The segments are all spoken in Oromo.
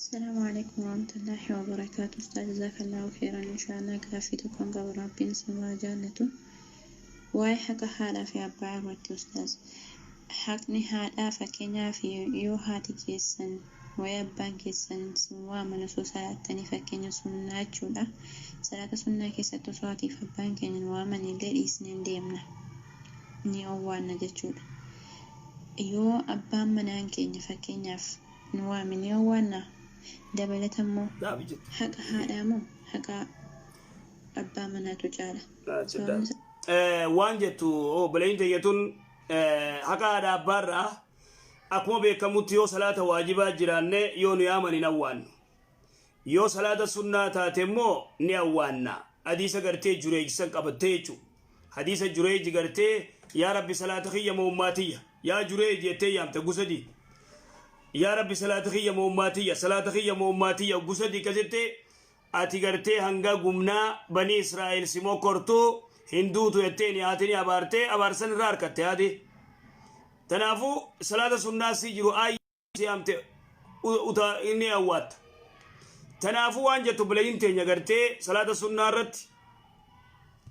Assalaamu alaikum warahmatullahi wabarakaatu. Ustaaz, jazakallahu khairan. Inshallah gaaffii tokkoon qaba, Rabbiin sirraa jaallatu. Waa'ee haqa haadhaa fi abbaa irratti, ustaaz. Haqni haadhaa, fakkeenyaaf, yoo haati keessan waa'ee abbaan keessan sin waaman osoo salaattanii, fakkeenya sunnaa jechuudha. Salaata sunnaa keessatti osoo haatiif abbaan keenya nu waaman illee dhiisnee hin deemna. Ni owwaanna jechuudha. Yoo abbaan manaan keenya, fakkeenyaaf, nu waame, ni owwaannaa? Dabalata immoo Dhaabi jette. haqa haadhaa moo haqa abbaa manaatu caala? Sababni isaa Waan jettu obboleeyyiin teenya tun, haqa haadha abbaarraa akkuma beekamutti yoo salaata waajibaa jiraanne yoo nu yaaman hin awwaannu. Yoo salaata sunnaa taate immoo ni awwaanna. Hadiisa gartee Jureej san qabattee jechuudha. Hadiisa Jureej gartee "Yaa Rabbi, salaata kiyya moo ummaatiyya? Yaa Jureej" jettee yaamte gusadii. "Yaa Rabbi, salaata kiyya moo ummaatiyya? Salaata kiyya moo ummaatiyya?" Gusadii kasettee ati gartee hanga gumnaa banii Israa'el si mokortu hin duutu jetteen haatini abaartee abaarsan irraa harkatte haati. Kanaafuu salaata sunnaa si jiru aayya si yaamte uta inni awwaatta. Kanaafuu waan jettu obboleeyyiin teenya gartee salaata sunnaa irratti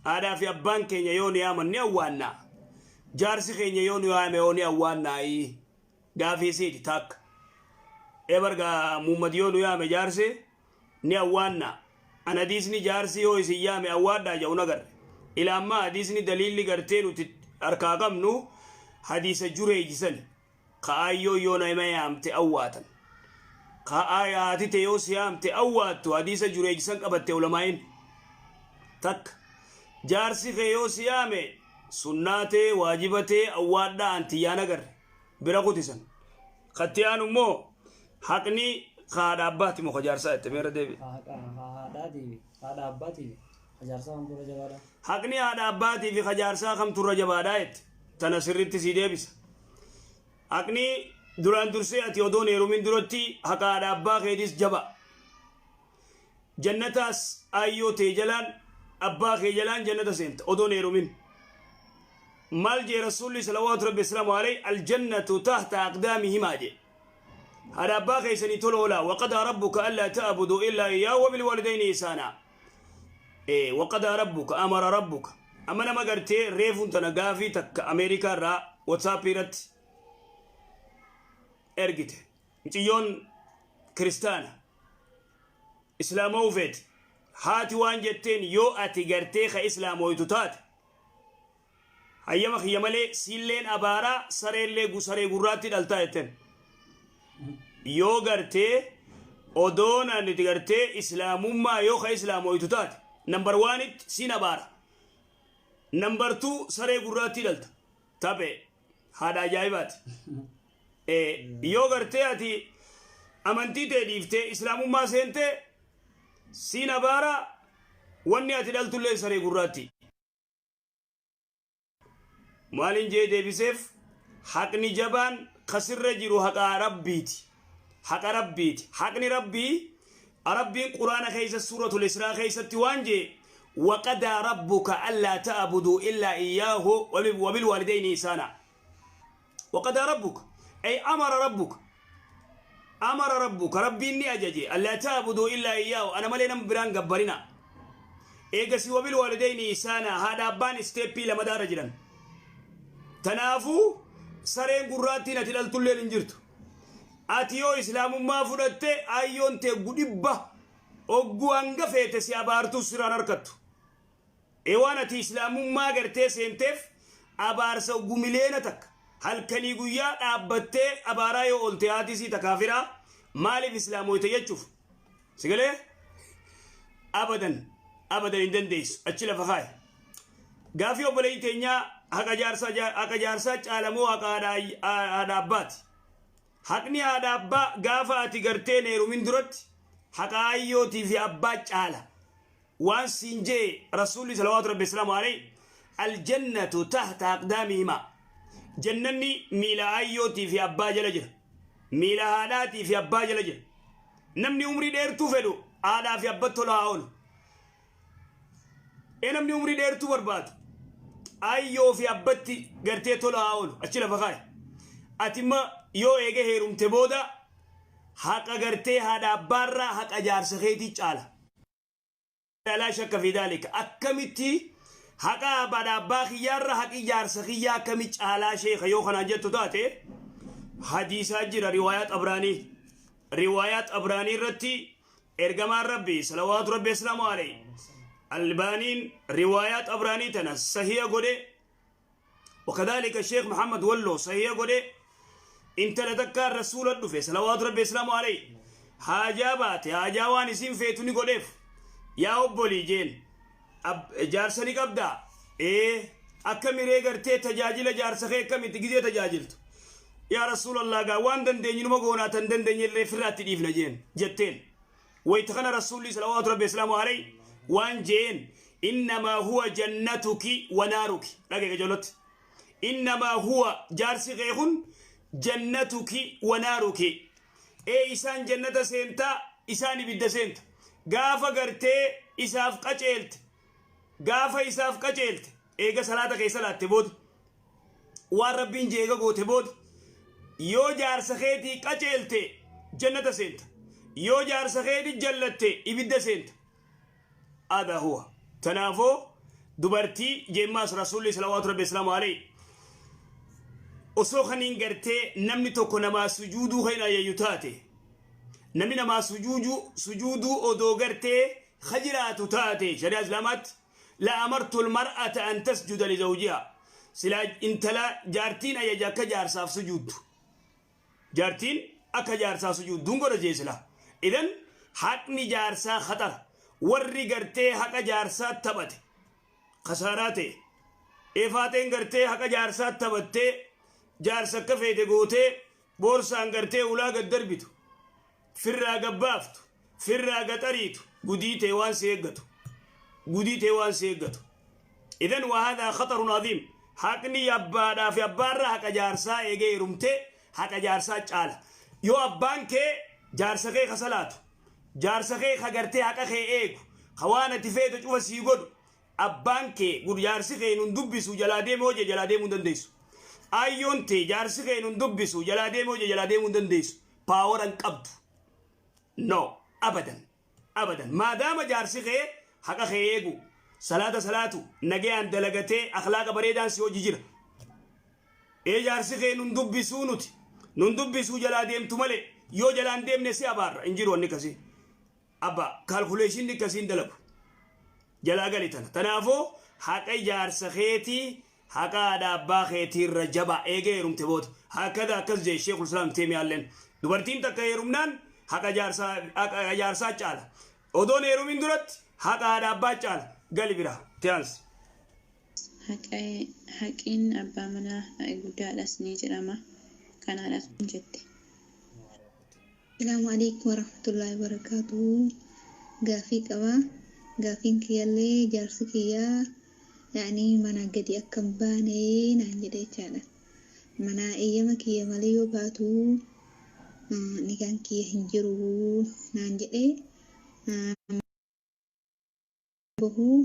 haadhaa fi abbaan keenya yoo ni yaaman ni awwaanna. Jaarsi keenya yoo ni yaame yoo ni awwaannaayi. Gaafii isiiti takka. Ebargaa Muhammad, yoo nu yaame jaarsi ni awwaanna. An hadiisni jaarsi yoo isin yaame awwaadhaa jedhu nagarre. Ila ammaa hadiisni daliilli gartee nuti harkaa qabnu hadiisa Jureeji sani. Ka'aayyoo yoo nama yaamte awwaatan. Ka'aa haati ta'e yoo si yaamte awwaattu hadiisa Jureeji san qabatte ulamaa'iin. Takka. Jaarsi kee yoo si yaame sunnaa ta'e waajiba ta'e awwaadhaa antiyyaan agarre. Bira kutisan. Katti aanu immoo haqni haadha abbaati moo jaarsaa jette meera deebi. Haadha haadhaatii fi haadha abbaatii fi jaarsaa kamtu irra jabaadha? Haqni haadha abbaatii fi jaarsaa kamtu irra jabaadhaa jette. Tana sirriitti sii deebisa. Haqni duraan dursee ati odoon heerumin duratti haqa haadha abbaa keetiis jaba. Jannataas aayyoo tee jalaan, abbaa kee jalaan jannata seenta odoon heerumin. Maal jee Rasuulli salawaatu Rabbi islaamu alayhi? "Aljannatu tahta aqdaamihimaa" jee. Haadha abbaa keessanii tola oolaa. "Waqadaa rabbuka allaa ta'buduu illaa iyyaahu wabilwaalidayni ihsaanaa." Waqadaa rabbuka, amara rabbuka. Amma nama gartee reefuun tana gaafii takka Ameerikaa irraa WhatsApp irratti ergite. Mucayyoon kiristaana islaamawuu feeti. Haati waan jetteen, "Yoo ati gartee ka islaamooytu taate hayyama kiyya malee siilleen abaaraa, sareellee saree gurraatti dhaltaa" jetteen. Yoo gartee odoon ani gartee islaamummaa yoo ka islaamooytu taate, number oneitti siin abaara. Number two, saree gurraatti dhalta. Taphee haadha ajaa'ibaati. Yoo gartee ati amantii ta'e dhiiftee islaamummaa seentee siin abaara, wanni ati dhaltullee saree gurraatti. Maaliin jee deebiseef? Haqni jabaan kasirra jiru haqa Rabbiiti. Haqa Rabbiiti. Haqni Rabbii, Rabbiin Quraana keessa Suuratul Israa keessatti waan jee: "Waqadaa rabbuka allaa ta'buduu illaa iyyaahu wabilwaalidayni ihsaana." Waqadaa rabbuka ay amara rabbuka, amara rabbuka, Rabbiin ni ajaje, allaa ta'buduu illaa iyyaahu, ana malee nama biraan gabbarina. Eegasi wabilwaalidayni ihsaana. Haadha abbaan stepii lamadaarra jiran. Tanaafuu sareen gurraattiin ati dhaltulleen hin jirtu. Ati yoo islaamummaa fudhatte ayyoon tee gudhibba ogguu hanga feete si abaartuu siraan harkattu. E waan ati islaamummaa gartee seenteef abaarsa gumileena takka halkanii guyyaa dhaabbattee abaaraa yoo oolte, haati sii takaafiraa maaliif islaamoyte jechuuf sigalee abadan abadan hin dandeessu. Achi lafa kaaye. Gaafii obboleeyyi teenyaa, haqa jaarsaa, haqa jaarsaa caalamoo haqa haadha abbaati? Haqni haadha abbaa gaafa ati gartee heerumin duratti haqa ayyootii fi abbaa caala. Waan siin jee Rasuulli salawaatu Rabbi islaamu alayhi: "Aljannatu tahta aqdaamihimaa." Jannanni miila ayyootii fi abbaa jala jira, miila haadhaatii fi abbaa jala jira. Namni umrii dheertuu fedhu haadhaa fi abbatti tola haa oolu. E namni umrii dheertuu barbaadu ayyoo fi abbatti gartee tola haa oolu. Achi lafa kaaye. Ati imma yoo eege heerumte booda Haqa gartee haadha abbaarraa haqa jaarsa keetii caala. Laa shakka fi daalika. Akkamitti haqa haadha abbaa kiyyaarra haqi jaarsa kiyyaa akkami caalaa, sheeka, yoo kanaan jettu taate, hadiisaa jira, riwaayaa Xabraanii. Riwaayaa Xabraanii irratti ergamaan Rabbii salawaatu Rabbi islaamu alayhi, Albaaniin riwaayaa Xabraanii tana sahiya godhe, وكذلك الشيخ محمد ولو صحيح godhe. Intala takkaan Rasuula dhufe salawaatu Rabbi islaamu alayhi, haajaa baate. Haajaa waan isin feetu ni godheef. Yaa obbolii jeen, jaarsa ni qabdaa? Ee. Akka miree gartee tajaajila jaarsa kee akkamitti gizee tajaajiltu? Yaa Rasuulallah, gaa waan dandeenyu numa goonaa, tan dandeenye illee firraatti dhiifna jeen jetteen. Wayta kana Rasuulli salawaatu Rabbi islaamu alayhi waan jeen: innamaa huwa jannatuki wa naaruki. Dhagee qajeelotti, innamaa huwa, jaarsi kee kun, jannatuki wa naaruki. Ee, isaan jannata seentaa, isaan ibidda seenta. Gaafa gartee isaaf qaceelte, gaafa isaaf qaceelte, eega salaata kee salaatte booda, waan Rabbiin jeega goote booda, yoo jaarsa keetii qaceelte jannata seenta, yoo jaarsa keetii jallatte ibidda seenta. Adaa huwa. Tanaafoo dubartii jeemmaas Rasuulli salawaatu Rabbi islaamu alayhi osoo kaniin gartee namni tokko namaa sujuuduu kan ayayyu taate, namni namaa sujuuduu odoo gartee ka jiraatu taate, shari'aa Islaamaatti la amartu almar'ata an tasjuda li zawjiha. Silaa intala jaartiin ayaja akka jaarsaaf sujuuddu, jaartiin akka jaarsaa sujuudduun godha jee sila. Idan haqni jaarsaa khaxara. Warri gartee haqa jaarsaa taphate kasaaraa ta'e. Eefaateen gartee haqa jaarsaa taphattee, jaarsa akka feete gootee, boorsaan gartee ulaa gad darbitu, firraa gabbaaftu, firraa gaxariitu, gudii ta'e waan si eeggatu, gudii ta'e waan si eeggatu. Idan وهذا خطر عظيم. Haqni abbaadhaa fi abbaarraa haqa jaarsaa eegee heerumtee haqa jaarsaa caala. Yoo abbaan kee jaarsa kee ka salaatu, jaarsa kee ka gartee haqa kee eegu, ka waan ati feetu cufa sii godhu, abbaan kee jaarsi kee nun dubbisu jalaa deemee hojii jalaa deemuu hin dandeessu. Ayyoon tee jaarsi kee nun dubbisu jalaa deemee hojii jalaa deemuu hin dandeessu. Power hin qabdu. No, abadan, abadan. Maadaama jaarsi kee haqa kee eegu, salaata salaatu, nagayaan dalagatee, akhlaaqa bareedaan si hojii jira. Ee, jaarsi kee nun dubbisuu, nuti nun dubbisuu jalaa deemtu malee, yoo jalaan deemne si abaarra hin jiru. Wanni akkasii abba calculationni akkasiin dalagu jalaa gali tana. Tanaafuu haqa jaarsa keetii haqa haadha abbaa keetii irra jaba eegee heerumte booda. Hakkada akkas jee Sheekul Islaam Teemiyaalleen: dubartiin takka heerumnaan haqa jaarsaa, haqa jaarsaa caala. Odoon heerumin duratti haqa haadha abbaa caala. Gali bira tiyaansi. Haqiin abbaa manaa guddaadhas ni jedhama. Kanaadhas jette. Asalaamu alaikum warahmatullahi wabarakatuh. Gaaffii qaba. Gaaffiin kiyyallee jaarsi kiyyaa yaani mana gadi akka hin baane naan jedhe jechaadha. Mana eeyyama kiyya malee yoo baatu nikaan kiyya hin jiru naan jedhe, bahuu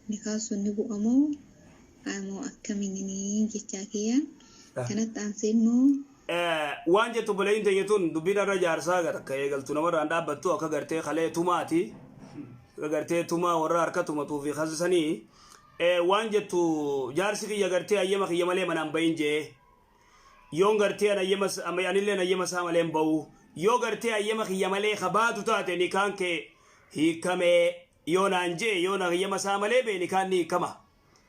nikaan sun ni bu'amoo moo akkamiin jechaa kiyya. Kanatti aansee immoo Waan jettu obboleeyyiin teenya tun, dubbiin irra jaarsaa gara akka eegaltu namarraan dhaabbattu, akka gartee kalee tumaati, akka gartee tumaa warra harka tumatuu fi kasisanii. Waan jettu, jaarsi kiyya gartee hayyama kiyya malee manaan bahin jee, yoon gartee an hayyama, anilleen hayyama isaa malee hin bahu, yoo gartee hayyama kiyya malee ka baatu taate nikaan kee hiikamee yoo naan jee, yoo na hayyama isaa malee bee, nikaan ni hiikama.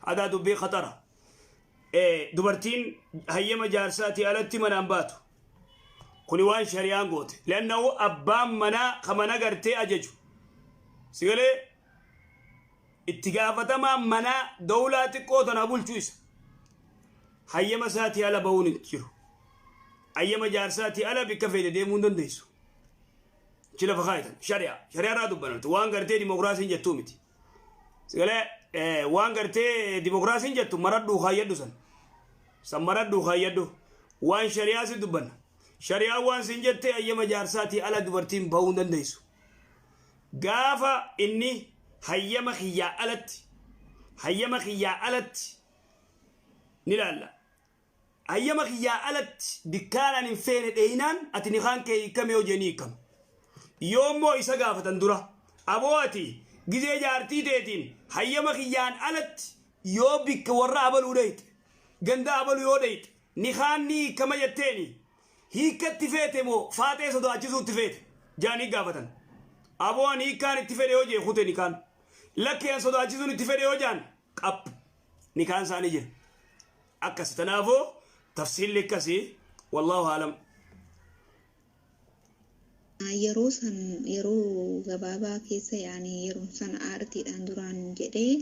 Hadaa dubbii khaxara. Dubartiin hayyama jaarsaatii alatti manaan baatu. Kuni waan shari'aan goote. Lannahu abbaan manaa ka mana gartee ajaju. Sigalee itti gaafatamaan manaa dawlaa xiqqoo tana bulchuu isa. Hayyama isaatii ala bahuun hin jiru. Hayyama jaarsaatii ala bikka feete deemuu hin dandeessu. Achi lafa kaayitan shari'a. Shari'aa irraa dubbanamti. Waan gartee dimokiraasiin jettuu miti. Sigalee waan gartee dimokiraasiin jettu maradhuu kaayyadhu san. San maradhuu kaayyadhu. Waan shari'aa si dubbanna. Shari'aan waan sin jette, hayyama jaarsaatii ala dubartiin bahuu hin dandeessu. Gaafa inni hayyama kiyyaa alatti, hayyama kiyyaa alatti ni laalla. Hayyama kiyyaa alatti bikkaan ani hin feene dheeynaan ati nikaan kee hiikkame yoo jee ni hiikkama. Yoo immoo isa gaafatan dura, aboo ati gizee jaartii teetiin hayyama kiyyaan alatti yoo bikka warra abaluu dheyxe, ganda abalu yoo dheyxe, nikaan ni hiikkama jetteeni, hiikkatti feete moo faaxee sodaachisuutti feete? Ja'anii gaafatan. Aboo ani hiikkaan itti fedhe yoo jee kute nikaan. Lakki an sodaachisuun itti fedhe yoo ja'an qap nikaan isaanii jira. Akkasi tanaafuu tafsiilli akkasi wallaahu aalam. Yeroo san yeroo gabaabaa keessa yaani yeroo sana aartiidhaan duraan jedhee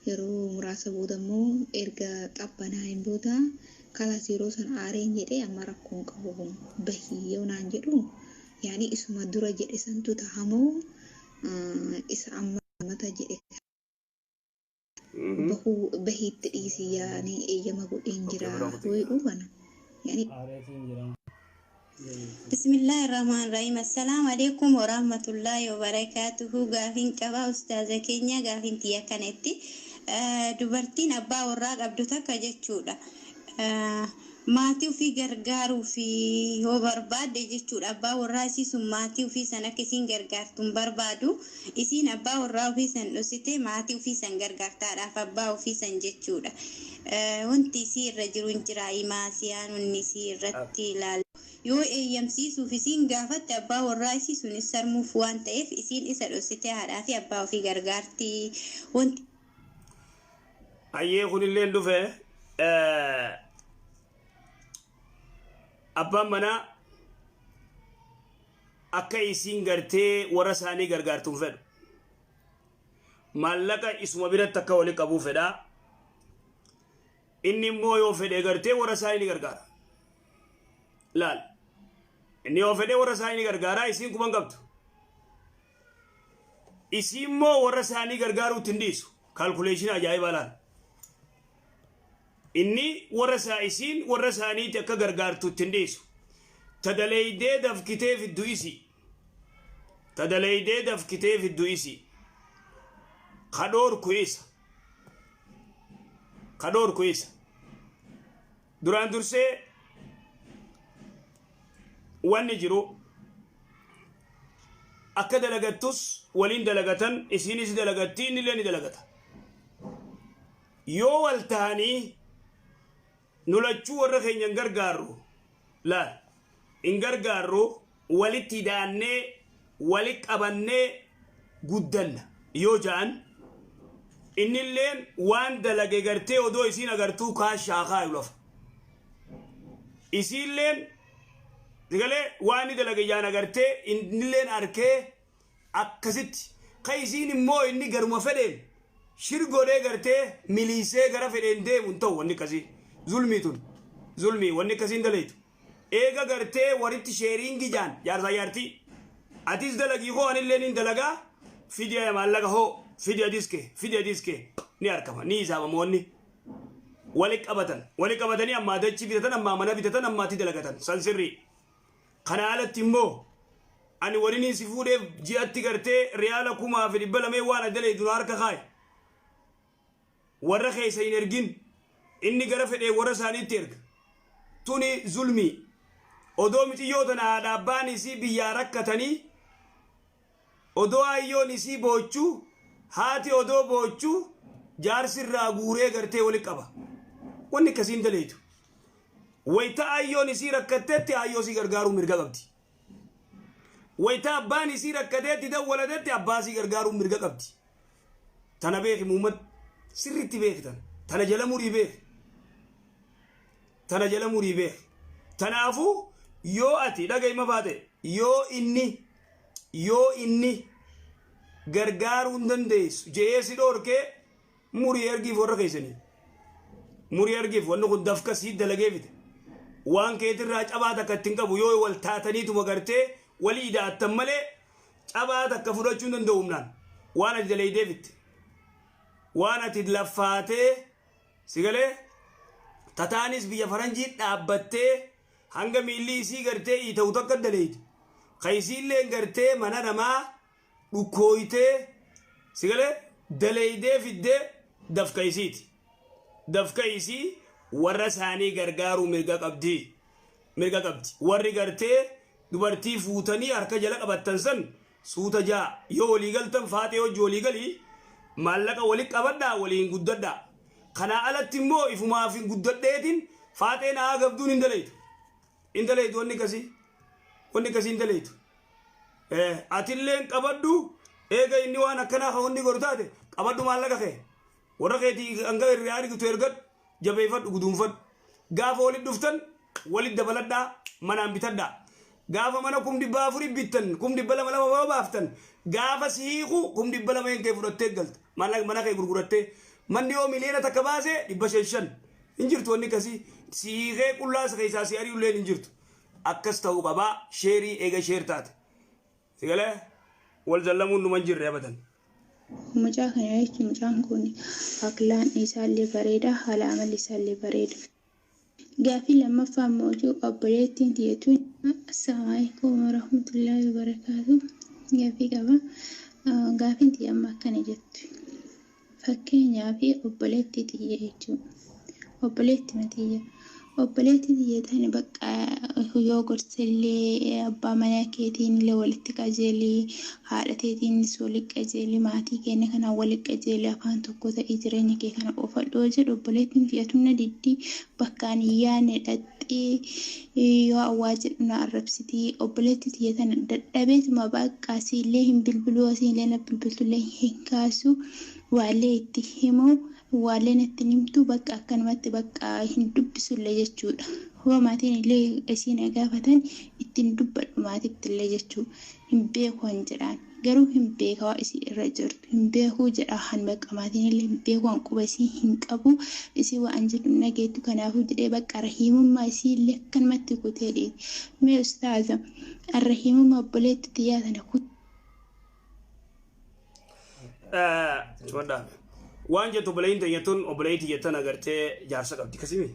yeroo muraasa booda immoo erga qabbanaa'een booda kalaas yeroo san aareen jedhee amma rakkoon qabu bahii yoo naan jedhu yaani isuma dura jedhe santu tahamoo isa amma mata jedhe bahuu bahiitti dhiisi yaani eeyyama godheen jira yoo jedhu kana yaani Aareetiin jira. Bismillaahi Rahmaan Rahiim. Assalaamu alaikum warahmatullaahi wabarakaatuhu. Gaafiin qabaa ustaaza keenya gaafiin tiyya kanatti. Dubartiin abbaa warraa qabdu takka jechuudha. Maatii ofii gargaaruu fi yoo barbaadde jechuudha. Abbaa warraa isii sun maatii ofii san akka isiin gargaartu hin barbaadu. Isiin abbaa warraa ofii san dhosite maatii ofii san gargaartaadhaaf abbaa ofii san jechuudha. Wanti isii irra jiru hin jira. Maasiyaan wanni isii irratti ilaala. Yoo eeyyamsiisuuf isiin gaafatte abbaa warraa isii sunis sarmuuf waan ta'eef isiin isa dhoksitee haadhaa fi abbaa ofii gargaarti. Wanti Ayyee kunilleen dhufe abbaan manaa akka isiin gartee warra isaanii gargaartu hin fedhu. Maallaqa isuma biratti akka wali qabuu fedha. Inni immoo yoo fedhe gartee warra isaanii ni gargaara. Laal. Inni yoo fedhe warra isaanii ni gargaara isiin quban qabdu. Isiin immoo warra isaanii gargaaruutti hin dhiisu. Calculation ajaa'ibaa laal. Inni warra isaa isiin warra isaaniitti akka gargaartutti hin dhiisu. Tadaleeydee dafkitee fiddu isii. Tadaleeydee dafkitee fiddu isii. Kadhoorku isa. Kadhoorku isa. Duraan dursee wanni jiru akka dalagattus waliin dalagatan isiinis dalagatti innillee ni dalagata. Yoo wal tahanii nu lachuu warra keenya hin gargaarru laal hin gargaarru walitti hidhaannee wali qabannee guddanna yoo ja'an innilleen waan dalage gartee odoo isiin agartuu kaashaa kaayu lafa. Isiilleen sigalee waan inni dalage jaan agartee innilleen arkee akkasitti ka isiin immoo inni garuma fedheen shir godhee gartee miliisee gara fedheen deemu hin ta'u wanni akkasii zulmii tun zulmii wanni akkasii hin daleetu. Eega gartee waritti sharing jaan jaarsaa jaartii atis dalagii hoo anillee nin dalagaa fidi maallaqa hoo fidi atis kee fidi atis kee ni argama ni hisaabama wanni wali qabatan wali qabatanii ammaa dachii bitatan ammaa mana bitatan ammaatti dalagatan san sirrii. Kana alatti immoo ani wariniin si fuudheef ji'atti gartee riyaala 2,200 waan adda dura harka kaaye warra keessa hin ergin inni gara fedhee warra isaaniitti erga tuni zulmii odoo miciyyoo tana haadha abbaan isii biyyaa rakkatanii odoo ayyoon isii boochuu haati odoo boochuu jaarsi irraa guuree gartee wali qaba wanni akkasiin daleetu wayita ayyoon isii rakkattetti ayyoo isii gargaaruu mirga qabdi wayita abbaan isii rakkateetti dawwalatetti abbaa isii gargaaruu mirga qabdi. Tana beeki Muhammad sirriitti beeki tana. Tana jala murii beeki. Tana jala murii beeki. Tanaafuu yoo ati dhaga'ima baate yoo inni gargaaruu hin dandeessu je'ee si dhoorkee murii ergiif warra keessanii. Murii ergiif wanni kun dafka sii dalagee fide. Waan keetirraa cabaa takka ittiin qabu yoo wal taataniituma gartee walii ida'attan malee cabaa takka fudhachuu hin danda'u humnaan. Waan ati dalaydee fitte. Waan ati laffaatee si galee tataanis biyya faranjii dhaabbattee hanga miilli isii gartee iita'u takka dalayde. Ka isiillee gartee mana namaa dhukkooytee si galee dalaydee fiddee dafka isiiti. Dafka isii Warra isaanii gargaaruu mirga qabdi. Mirga qabdi. Warri gartee dubartii fuutanii harka jala qabattan san suuta jaa yoo walii galtan faaxee hojii walii galii maallaqa wali qabadhaa, waliin guddadhaa. Kanaa alatti immoo ifumaaf hin guddadheetiin faaxee naa gabduun hin dalaytu. Hin dalaytu wanni akkasii. Wanni akkasii hin dalaytu. Atilleen qabadhu, eega inni waan akkanaa kan wanni godhu taate qabadhu maallaqa kee. Warra keetii hanga irraa argitu ergadhu, jabeeffadhu, guduunfadhu. Gaafa walitti dhuftan walitti dabaladhaa, manaan bitadhaa. Gaafa mana 400,000 bittan, 200,000 yoo baaftan, gaafa si hiiku 200,000 kee fudhattee galta. Maallaqa mana kee gurgurattee. Manni yoo 1,000,000 baase 500 hin jirtu wanni akkasii. Si hiikee qullaa keessaa si ari'ulleen hin jirtu. Akkas ta'uu qabaa, sheerii eega share taate. Si galee wal zallamuun numa hin jirre abadan. Mucaa kana jechuun mucaan kun aklaan isaallee bareeda, haala amalli isaallee bareeda. Gaaffii lammaffaa immoo obboleettiin tiyyatuun. Assalaamu alaikum warahmatullaahi wabarakaatu. Gaaffii qaba. Gaaffiin tiyya amma akkana jettu. Fakkeenyaaf obboleettii tiyya jechuudha. Obboleettii tiyya. Obboleettii tiyya tani bakka yoo gorsellee abbaa mana keetiin illee walitti qajeelii, haadha teetiinis walitti qajeelii, maatii keenya kanaan walitti qajeelii, afaan tokko ta'ii jireenya kee kana oofadhu yoo jedhu, obboleettiin tiyya tunna diddii, bakkaan hin yaadne dhaxxee yoo awwaa jedhu na arrabsitii. Obboleettii tiyya tana dadhabeetuma bakka asiillee hin bilbiluu, asiillee na bilbiltullee hin kaasu, waallee itti himu, waallee natti himtu, bakka akkanumatti bakka hin dubbisullee jechuudha. Hoo maatiin illee isii na gaafatan ittiin dubbadhu maatitti illee jechuudha. Hin beeku han jedhaan. Garuu hin beeka, waa isii irra jirtu. Hin beekuu jedha han, bakka maatiin illee hin beeku, han quba isii hin qabu. Isii waan jedhu nageettu, kanaafuu jedhee bakka rahiimummaa isii illee akkanumatti kutee dhiise. Mee ustaaza, rahiimummaa obboleetti tiyyaa tana kutu. Cufadhaa. Waan jettu obboleeyyiin teenya tun, obboleeyyiin tiyya tana gartee jaarsa qabdi kasimi.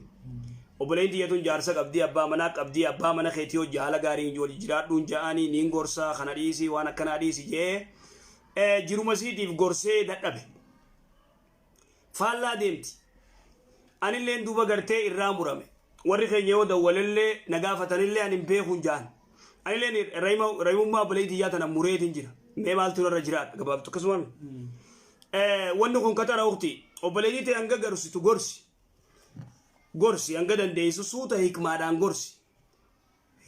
Obboleeyyiin tiyya tun jaarsa qabdi, abbaa manaa qabdi, abbaa mana keetii hojii haala gaariin wal jiraadhuun ja'anii niin gorsaa, kana dhiisi, waan akkanaa dhiisi jee jiruma isiitiif gorsee dadhabe. Faallaa deemti. Anilleen duuba gartee irraa murame. Warri keenya yoo dawwalellee na gaafatanillee ani hin beekuun ja'an. Anilleen raayimummaa obboleeyyiin tiyyaa tana mureetiin jira. Mee maaltu narra jiraadha gabaabtu akkasuma. Wanni kun katara ukti obboleettii ta'e hanga gorsitu gorsi. Gorsi hanga dandeessu, suuta hikmaadhaan gorsi.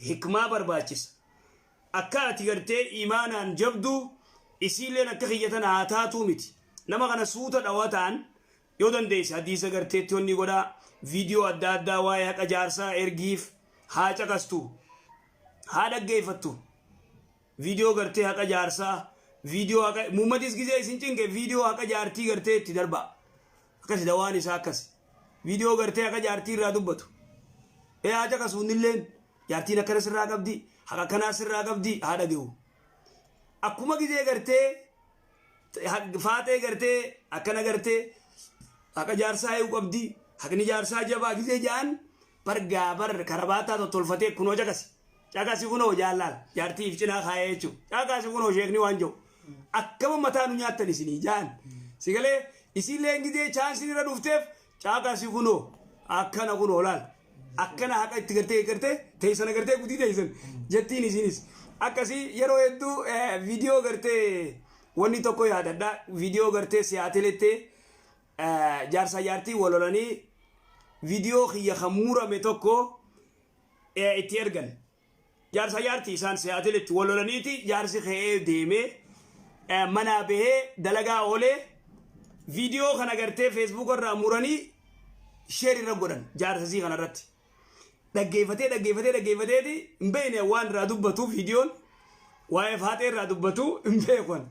Hikmaa barbaachisa. Akka ati gartee imaanaan jabdu isiilleen akka kiyya tana haa taatuu miti. Nama kana suuta dhawataan yoo dandeesse hadiisa garteetti wanni godhaa, viidiyoo adda addaa waa'ee haqa jaarsaa ergiif, haa caqastu, haa dhaggeeffattu. Viidiyoo gartee haqa jaarsaa, viidiyoo haqa muummatis gizee isin cinqe, viidiyoo haqa jaartii gartee itti darbaa. Akkasi dawaan isaa akkasi. Viidiyoo gartee haqa jaartii irraa dubbatu. Ee, haa caqasu innilleen, jaartiin akkana sirraa qabdi, haqa akkanaa sirraa qabdi, haa dhaga'u. Akkuma gizee gartee faaxee gartee akkana gartee haqa jaarsaa eeguu qabdi, haqni jaarsaa jabaa gizee ja'an bargaa bar karabaataa tottolfatee kunoo caqasi. Caqasi kunoo jaallaal jaartiif cinaa kaayee jechuudha. Caqasi kunoo sheekni waan jiru. Akkama mataa nu nyaattan isinii ja'an. Sigalee isiillee gizee chaansiin irra dhufteef caqasi kunoo akkana kunoo laal. Akkana haqa itti gartee gartee teessana gartee gudii teessan jettiin isinis. Akkasii yeroo hedduu viidiyoo gartee wanni tokko yaadadha. Viidiyoo gartee siyaatelettee jaarsaa jaartii wal lolanii viidiyoo kiyya kan murame tokko itti ergan. Jaarsa jaartii isaan Seattle wal lolaniiti, jaarsi ka'ee deemee manaa bahee dalagaa oolee, viidiyoo kana gartee Facebook irraa muranii share irra godhan jaarsasii kana irratti. Dhaggeeffatee dhaggeeffatee dhaggeeffateeti hin beekne waan irraa dubbatu, viidiyoon waa'ee faaxee irraa dubbatu hin beekan.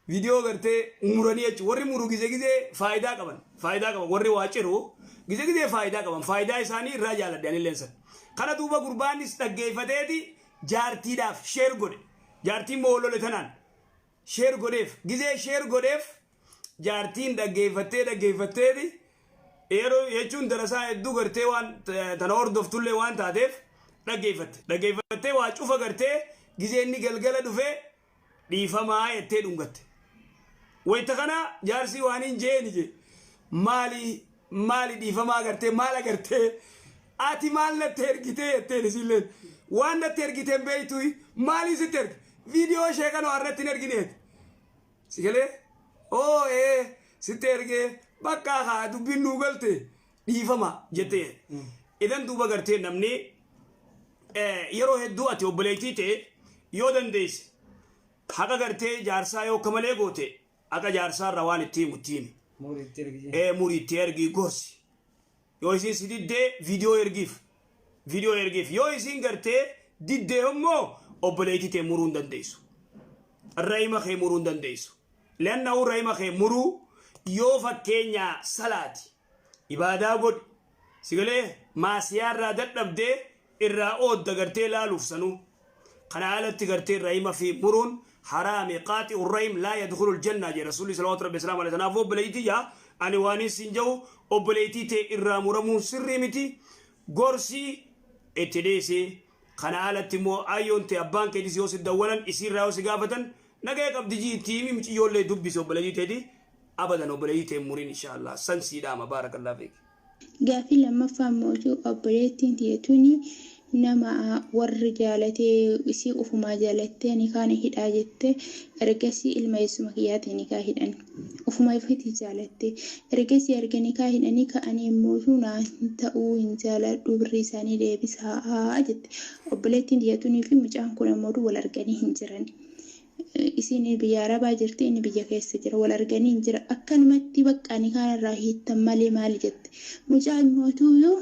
Viidiyoo gartee muranii jechuun warri muru gizee gizee faayidaa qaban, faayidaa qaban, warri waa ciru gizee gizee faayidaa qaban, faayidaa isaanii irraa jaaladhe anilleen san. Kana duuba gurbaanis dhaggeeffateeti jaartiidhaaf share godhe. Jaartiin moo lole tanaan share godheef, gizee share godheef jaartiin dhaggeeffattee dhaggeeffatteeti yeroo jechuun darasaa hedduu gartee waan tana hordoftullee waan taateef dhaggeeffatte. Dhaggeeffattee waa cufa gartee gizee inni galgala dhufee dhiifamaa jettee dhungatte. Wayita kana jaarsi waan hin jeeni je maali. Maali dhiifamaa agartee maal agartee ati maal natti ergitee jetteen isilleen waan natti ergiteen beeytu maali sitti erge viidiyoo ishee kana irratti hin ergineet. Sigalee oo ee sitti ergee bakka haa dubbiin nuu galte dhiifama jettee. Idan duuba gartee namni yeroo hedduu ati obboleettii ta'e yoo dandeesse haqa gartee jaarsaa yoo akka malee goote haqa jaarsaa irraa waan itti himu itti himi. Murii itti ergi. Ee, murii itti ergii gorsi. Yoo isiin si diddee viidiyoo ergiif. Viidiyoo ergiif. Yoo isiin gartee diddee immoo obboleettii ta'e muruu hin dandeessu. Rahima kee muruu hin dandeessu. Leannahu rahima kee muruu yoo fakkeenyaa salaati ibaadaa godhi sigalee maasiyaa irraa dadhabdee irraa oodda gartee laaluuf sanuu. Kana alatti gartee rahima fi muruun haraami. Qaaxi'u rahim laa yadkhulu aljanna jedhe rasuulli salawaatu rabbi salaamu alayhi. Kanaafuu obboleettii yaa ani waan siin jedhu obboleettii ta'e irraa muramuun sirrii miti. Gorsii itti dhiisi. Kana alatti immoo ayyoon ta'e abbaan keetis yoo si dawwalan isiirraa yoo si gaafatan nagaya qabdi jii itti himi mucayyoollee dubbisi obboleettii ta'eeti abadan obboleettii ta'e muriin inshaallah san sii dhaama baarakallaa fiik. Gaaffii lammaffaa immoo obboleettiin tiyya nama warri jaalatee isii ufumaa jaalattee nikaa na hidhaa jette ergasii ilma eessuma kiyyaatiin nikaa hidhan. Ufuma ofiitii jaalatte ergasii erga nikaa hidhanii ka'anii immoo naa hin ta'uu hin jaaladhu birrii isaanii deebisaa jette. Obboleettiin tiyya fi mucaan kun ammoo wal arganii hin jiran. Isiin biyya Arabaa jirti inni biyya keessa jira wal arganii hin jira akkanumatti bakka nikaa irraa hiittan malee maali jette. Mucaa immoo yoo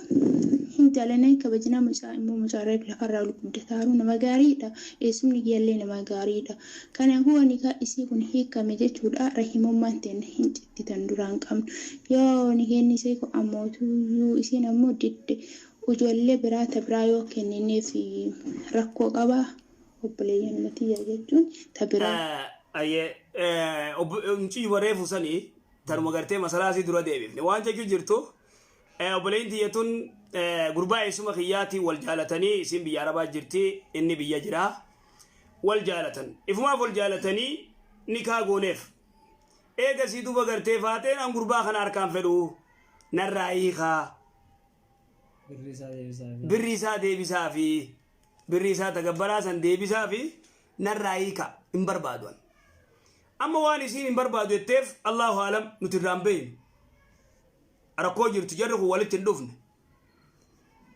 hin jaalanne kabajnaa mucaa immoo mucaa lafarraa ol guddataaru nama gaariidha. Eessumni kiyyallee nama gaariidha. Kanaafuu nikaa isii kun hiikame jechuudha rahimummaan teenya hin cittitan duraan qabnu. Yoo nikeenni isii kun ammoo isiin ammoo didde ijoollee biraa ta biraa yoo kennineef rakkoo qabaa. Obboleeyyan matiyyaa jechuun ta biraa. Ayyee mucayyuma reefu sanii tanuma gartee masalaasii dura deebifne waan jechuu jirtu obboleeyyin tiyyatuun gurbaa eessuma kiyyaatiin wal jaalatanii isin biyya Arabaa jirti inni biyya jira wal jaalatan ifumaaf wal jaalatanii nikaa gooneef eegasii duuba gartee faateen an gurbaa kana harkaan fedhu narraa hiikaa Birrii isaa deebisaa fi. Birrii isaa deebisaa fi birrii isaa tagabbaraa san deebisaa fi narraa hiika hin barbaadu. Amma waan isiin hin barbaadu jetteef Allahu alam nuti irraa hin beeynu. Rakkoo jirtu jarri kun walitti hin dhufne.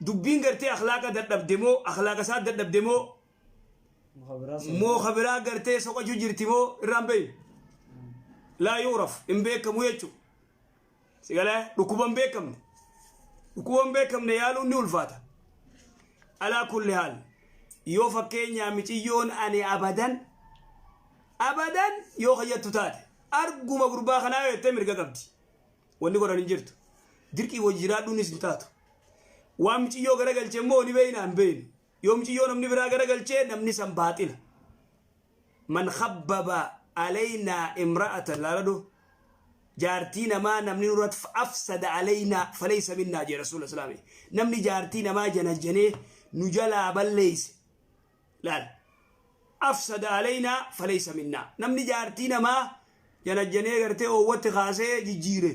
Dubbiin gartee akhlaaqa dadhabde moo akhlaaqa isaa dadhabde moo Muka biraa moo ka biraa gartee soqachuu jirti moo irraa hin beeynu. Laa yuuraf hin beekamu jechuudha. Sigalee dhukkuba hin beekamne. Dhukkuba hin beekamne yaaluun ni ulfaata. Alaa kulli haal yoo fakkeenyaa miciyyoon ani abadan abadan yoo kayyattu taate arguma gurbaa kanaa yoo jettee mirga qabdi. Wanni godhan hin jirtu. Dirqii wajji jiraadhuunis hin taatu. Waan miciyyoo garagalche immoo ni beeyna hin beeynu. Yoo miciyyoo namni biraa garagalchee namni san baaxila. Man khabbaba alaynaa imra'atan laaladhu jaartii namaa namni nurratti afsada alaynaa falaysa minnaa jee rasuula islaami. Namni jaartii namaa janajjanee nu jalaa balleeyse laal afsada alaynaa falaysa minnaa. Namni jaartii namaa janajjanee gartee oowwatti kaasee jijjiire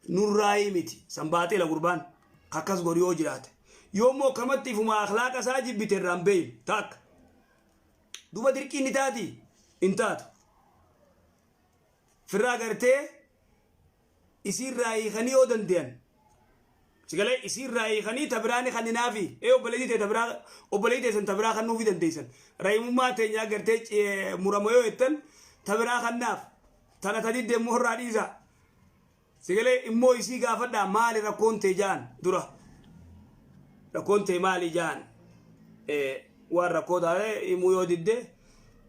nurraayii miti san baaxila gurbaan akkas godhu yoo jiraate. Yoommoo akkamatti ifuma akhlaaqa isaa jibbite irraan beeynu takka. Duuba dirqiin ni taati hin taatu. Firraa gartee isiirraa hiikanii yoo dandeyan. Sigalee isiirraa hiikanii ta biraa ni kanninaafi ee obboleettii ta'e ta biraa obboleettii ta'e san ta biraa kannuufi dandeessan. Rahimummaa teenyaa gartee murama yoo jettan ta biraa kannaaf tana ta didde immoo irraa dhiisa. Sigalee immoo isii gaafadhaa maali rakkoon ta'e jaan dura. Rakkoon ta'e maali jaan waan rakkoo taate himuu yoo didde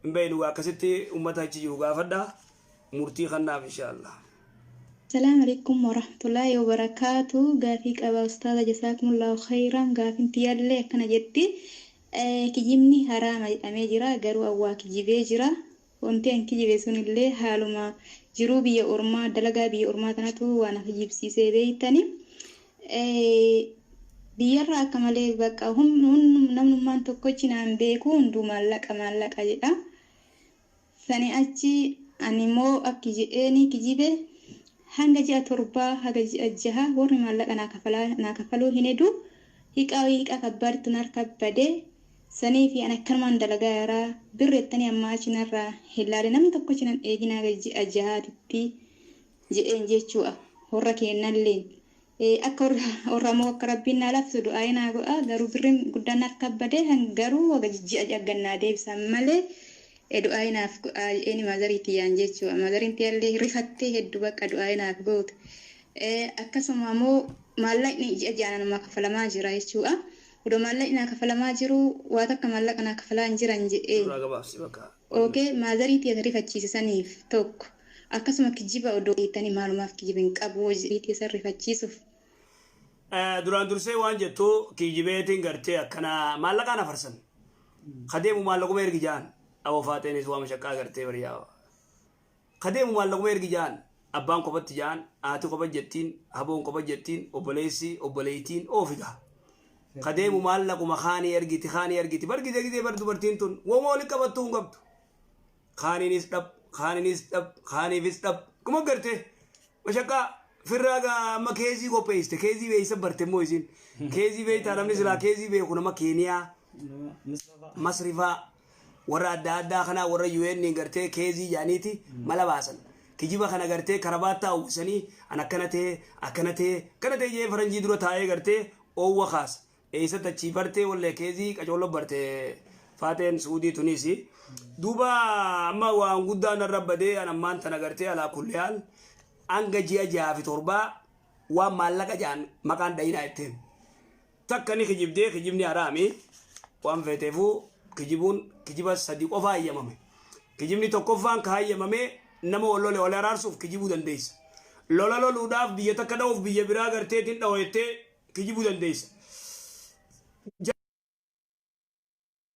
hin beeynu akkasitti uummata achi jiru gaafadhaa murtii kannaaf inshaallah. Assalamu alaikum warahmatullahi wabarakatuh. Gaafii qaba ustaaza jasaakumullahu khairan. Gaafiin tiyyaallee akkana jetti. Kijibni haraama jedhamee jira garuu awwaa kijibee jira. Wanti an kijibe sunillee haaluma jiruu biyya ormaa dalagaa biyya ormaa tanatu waan kijibsiisee beeytani. Biyyarraa akka malee bakka namnummaan tokkochi naan beeku hunduu maallaqa maallaqa jedha. Sani achi ani immoo akki jedheeni kijibe. Hanga ji'a 7 haga ji'a 6 warri maallaqa naa kafaluu hin hedu. Hiqaa hiqaa kabbaaditti na harka bade. Sanii fi an akkanumaan dalagaa yaraa birri jettanii ammaa achi narraa hin laale namni tokko achi nan eegin haga ji'a jahaatitti jedheen jechuudha. Warra keennalleen. Akka warra ammoo akka rabbiin naa laaffisu du'aa'ii naa godha garuu birriin guddaan na harka bade garuu haga ji'a ja'a gad naa deebisan malee du'aa'ii naaf godhaa jedheeni maazarii tiyyaan jechuudha. Maazariin tiyyallee rifattee hedduu bakka du'aa'ii naaf goote. Akkasuma ammoo maallaqni ji'a ji'aan namaa kafalamaa jira jechuudha. Odoo maallaqni naa kafalamaa jiru waa takka maallaqa naa kafalaa hin jiran jedheen. Suuraa gabaabsi bakka. Okay, maazarii tiyya rifachiise saniif tokko. Akkasuma kijiba odoo hiiktanii maalumaaf kijiba hin qabu jedhee san rifachiisuuf. Duraan dursee waan jettu kijibeetiin gartee akkana maallaqaan afarsan. Ka deemu maallaquma ergi ja'an. Aboo faaxeenis waa mashaqqaa gartee bariyaa. Ka deemu maallaquma ergi ja'an. Abbaan kophatti ja'an, haati kopha jettiin, haboon kopha jettiin, obboleessi, obboleeytiin oofi gaa. Ka deemu maallaquma kaanii ergiti, kaanii ergiti. Bar gizee gizee bar dubartiin tun woma walitti qabattuu hin qabdu. Kaaniinis dhab, kaaniinis dhab, kaaniifis dhab. Kuma gartee mashaqqaa firraa gaa amma keezii qopheessite. Keezii beeysa barte immoo isiin. Keezii beeytaa namni silaa keezii beeku nama Keeniyaa. Masrifaa warra adda addaa kanaa warra UN gartee keezii jaaniiti mala baasan. Kijiba kana gartee karabaattaa uwwisanii an akkana ta'e akkana ta'e akkana ta'e jee faranjii dura taa'ee gartee oowwa kaasa. Eessatti achii bartee wallee keezii qacoollo barte faateen Suudii tunis. Duuba amma waan guddaa narra badee an ammaan tana gartee alaa kulli haal hanga ji'a 6 fi 7 waan maallaqa ja'an maqaan dhayinaa jetteen. Takka ni kijibdee kijibni haraami waan feeteefuu kijibuun kijiba sadi qofa hayyamame. Kijibni tokkoffaan ka hayyamame nama wal lole wal araarsuuf kijibuu dandeessa. Lola loluudhaaf biyya takka dha'uuf biyya biraa garteetiin dha'u jettee kijibuu dandeessa.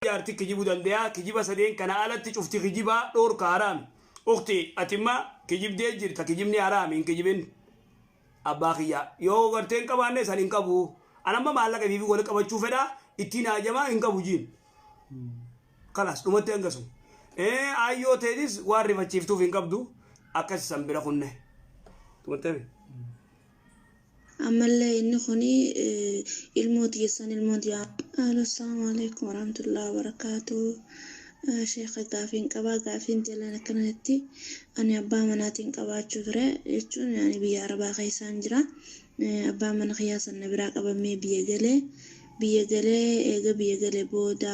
Jaarti kijibuu dande'a. Kijiba sadeen kana alatti cufti kijibaa dhoorka haraami. Ukhti ati imma kijibdee jirta kijibni haraami hin kijibin. Abbaa kiyya yoo gartee hin qabaanne san hin qabu. An amma maallaqa ifiifi wali qabachuu fedha ittiin haajamaa hin qabu jiin. Kalaas dhumatti hanga sun. Aayyoo teetis waan rifachiiftuuf hin qabdu akkas san bira kunne. Dhumattee? Ammallee inni kuni ilmoo tiyya san ilmoo tiyya. Alo assalamu alaikum warahmatullahi wabarakatuh. Sheekha gaafiin qabaa gaafiin teelleen akkanatti ani abbaa manaatiin qabaachuu ture jechuun ani biyya arabaa keessaan jira. Abbaan mana kiyyaa san na biraa qabamee biyya galee biyya galee eega biyya galee booda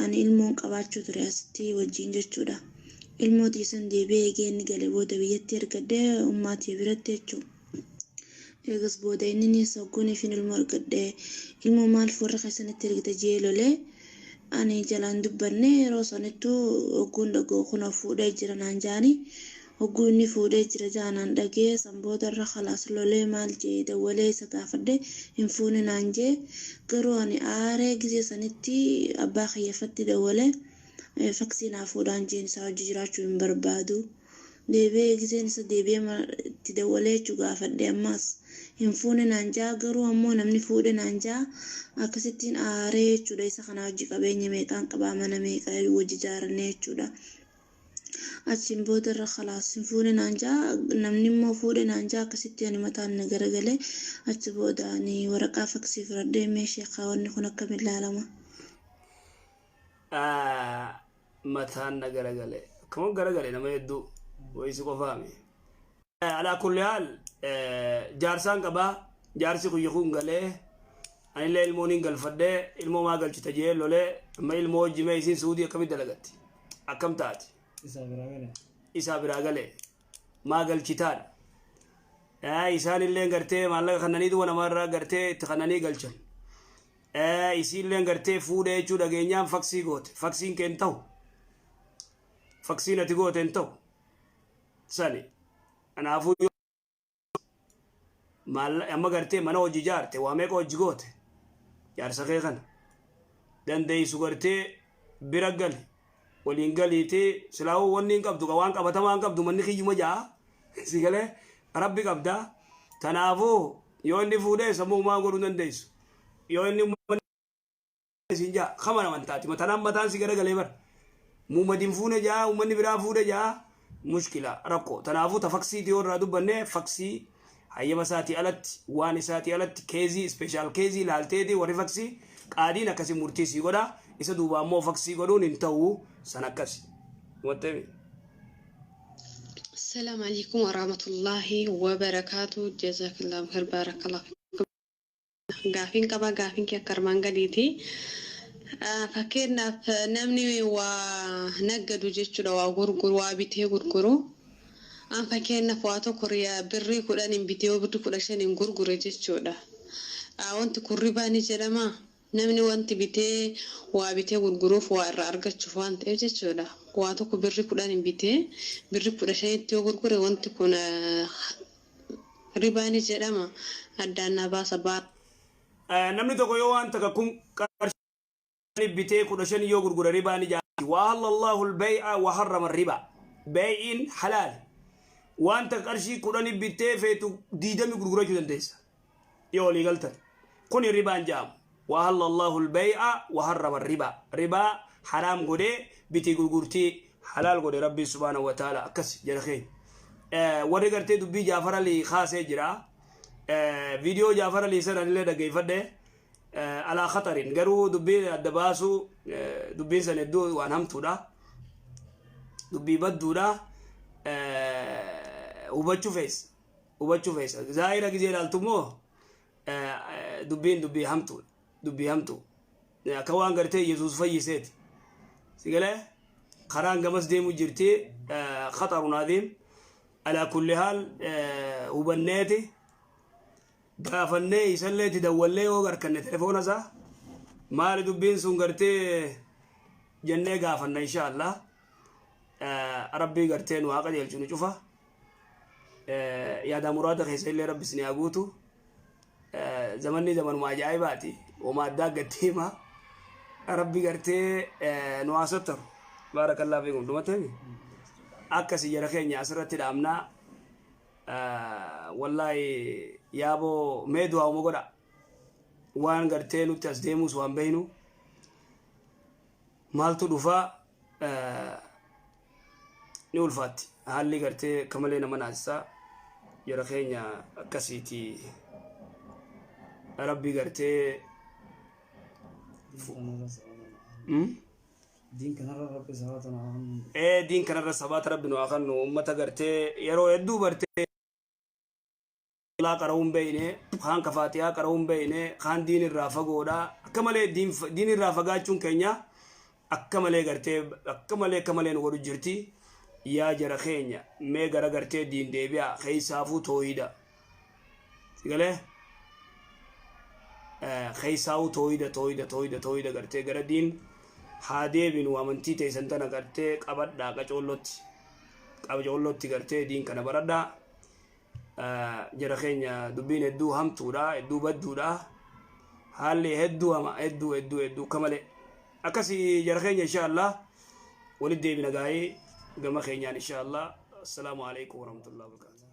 ani ilmoon qabaachuu ture asitti wajjin jechuudha. Ilmoo tiyya san deebi'ee eegee inni gale booda biyyatti ergadhe ummaa tiyya biratti jechuudha. Eegas booda inninis hogguuniifin ilmoo argadhe ilmoo maaliif warra keessanitti ergita je'ee lolee ani jalaan dubbanne yeroo sanittuu hogguun dhaga'u kunoo fuudhee jira naan ja'ani hogguu inni fuudhee jira ja'a naan dhagee san booda irra khalaas lolee maal je'e dawwalee isa gaafadhe hin fuune naan je'e garuu ani aaree gizee sanitti abbaa kiyyafatti dawwalee faksii naa fuudhaan je'een isaa wajji jiraachuu hin barbaadu. Deebi'ee gizeen isa deebi'ee mana itti dawwalee jechuu gaafadhe ammaas hin fuune naan ja'a garuu ammoo namni fuudhe naan ja'a akkasittiin aaree jechuudha isa kanaa wajji qabeenya meeqaan qabaa mana meeqa wajji jaarannee jechuudha achiin booda irra khalaas hin fuune naan ja'a namni immoo fuudhe naan ja'a akkasitti ani mataan na garagale achi booda ani waraqaa faksii fudhadhee mee sheekhaa wanni kun akkamiin laalama. Mataan na garagale. Akkuma garagale nama hedduu wayisi qofaami. Alaa kulli haal jaarsaan qabaa jaarsi kiyya kun galee anillee ilmoon hin galfadhee ilmoo maa galchita jee lolee amma ilmoo hojii mee isiin suudii akkamitti dalagatti akkam taati. Isaa biraa galee. Isaa biraa galee maa galchitaadha. Isaanillee gartee maallaqa kannanii duba namarraa gartee itti kannanii galchan. Isiilleen gartee fuudhe jechuu dhageenyaan faksii goote. Faksiin kee hin ta'u. Faksiin ati goote hin ta'u. Sani. Kanaafuu yoo amma gartee mana hojii jaarte waa meeqa hojii goote jaarsa kee kana dandeessu gartee bira gali waliin galiiti silaa'uu wanni hin qabdu waan qabatamaa hin qabdu manni kiyyuma ja'a si galee rabbi qabda tanaafuu yoo inni fuudhee sammuu maa godhuu dandeessu yoo inni siin ja'a kama naman taati matanaan mataan si garagalee bara muummad hin fuune ja'a uummanni biraa fuudhe ja'a Mushkila rakkoo. Tanaafuu ta faksiitii yoo irraa dubbanne, faksii hayyama isaatii alatti, waan isaatii alatti, case special case ilaalteeti warri faksii, qaadiin akkasi murtii sii godha. Isa duuba ammoo faksii godhuun hin ta'u san akkasi. Hubattee? السلام عليكم ورحمة الله وبركاته. جزاك الله خير، بارك الله فيكم. Gaafiin qaba, gaafiin kee akka armaan gadiiti. Fakkeenyaaf, namni waa naggadu jechuudha, waa gurguru, waa bitee gurguru. An fakkeenyaaf waa tokko birrii 10n bitee yoo birrii 15n gurgure jechuudha. Wanti kun ribaa ni jedhama. Namni wanti bitee, waa bitee gurguruuf waa irraa argachuuf waan ta'eef jechuudha. Waa tokko birrii 10n bitee birrii 15tti yoo gurgure, wanti kun ribaa ni jedhama. Addaan na baasa baa. Namni tokko yoo waan takka kun qarshii bitee 15 yoo gurgure, ribaa ni jaati. وأحل الله البيع وحرم الربا. Bee'iin halaal. Waan takka qarshii 10 bitee feetu 20 gurgurachuu dandeessa. Yoo walii galtan. Kuni ribaan jedhamu. وأحل الله البيع وحرم الربا. Ribaa haraam godhee bitii gurgurtii halaal godhe Rabbi سبحانه وتعالى akkas jedha keenya. Warri gartee dubbii Jaafar Alii kaasee jira. Viidiyoo Jaafar Alii sana illee dhaggeeffadhe. Alaa khatarin garuu dubbii adda baasu, dubbiin san hedduu waan hamtuudha. Dubbii badduudha. Hubachuu feessa. Hubachuu feessa. Zaahira gizee ilaaltu immoo dubbiin dubbii hamtuudha. Dubbii hamtuu. Akka waan gartee Yesuus fayyiseeti. Sigalee karaan gamas deemu jirti, خطر عظيم. على كل حال hubanneeti gaafannee isalleetti dawwallee, yoo garkanne telefoona isaa, maali dubbiin sun gartee jennee gaafanna insha Allah. Rabbii gartee nu haa qajeelchu, nu cufa. Yaada muraada keessa illee Rabbi isin haa guutu. Zamanni zamanuma ajaa'ibaati. Wama addaa gatti hima. Rabbi gartee nu haa sottaru. بارك الله فيكم. Dhumatee akkasi jara keenya, asirratti dhaabnaa. Wallaahi yaaboo, mee du'aa'uma godha. Waan gartee nutti as deemus waan beeynu, maaltu dhufaa ni ulfaatti. Haalli gartee akka malee nama naasisaa jara keenya, akkasiiti. Rabbi gartee Diin kanarra Rabbi sabaata nu haa kennu. Ee, diin kanarra sabaata Rabbi nu haa kennu. Ummata gartee yeroo hedduu bartee laa qara'uun beeyne, kaan kafaatiyaa qara'uun beeyne, kaan diin irraa fagoodha. Akka malee diin irraa fagaachuun keenya akka malee gartee akka malee nu godhu jirti. Yaa jara keenya, mee gara gartee diin deebi'a, keessaafuu toohida. Sigalee keessaafuu toohida, toohida, toohida, toohida, gartee gara diin haa deebinu. Amantii teessan tana gartee qabadhaa, qacoollotti qacoollotti gartee diin kana baradhaa. Jara keenya, dubbiin hedduu hamtuudha, hedduu badduudha, haalli hedduu hama, hedduu hedduu hedduu akka malee akkasii. Jara keenya, insha Allah walitti deebina gaa'ii gama keenyaan insha Allah. السلام عليكم ورحمة الله وبركاته.